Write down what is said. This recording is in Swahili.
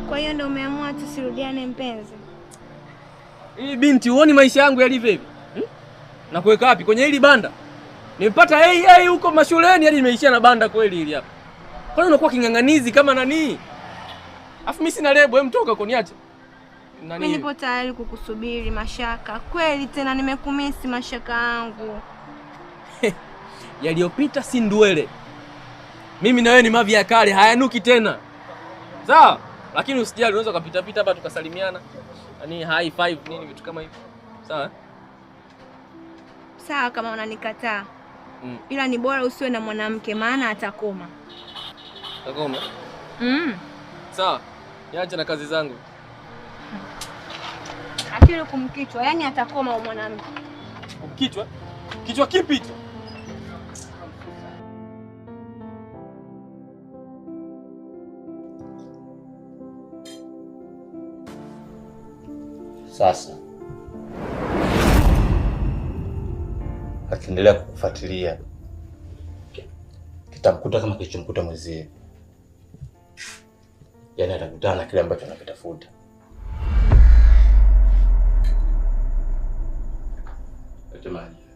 Kwa hiyo ndio umeamua tusirudiane mpenzi? Hii binti huoni maisha yangu yalivyo hivi? Na kuweka wapi kwenye hili banda? Nimepata hey huko mashuleni hadi nimeishia na banda kweli hili hapa. Kwa nini unakuwa king'ang'anizi kama nani? Afu mimi sina lebo, hem toka kuniache. Nani? Mimi nipo tayari kukusubiri Mashaka. Kweli tena nimekumisi Mashaka yangu. Yaliyopita si ndwele. Mimi na wewe ni mavi ya kale, hayanuki tena. Sawa? Lakini usijali, unaweza kupita pita hapa tukasalimiana. Yaani high five nini vitu kama hivyo. Sawa? Sawa kama unanikataa. Ila ni bora usiwe na mwanamke maana atakoma. Atakoma? Sawa. Niache na kazi zangu. Akili kumkichwa, yani atakoma huyo mwanamke. Kumkichwa? Kichwa kipi hicho? Sasa akiendelea kukufuatilia kitamkuta kama kilichomkuta mwenzie. Yaani atakutana na kile ambacho anakitafuta. Lete maji.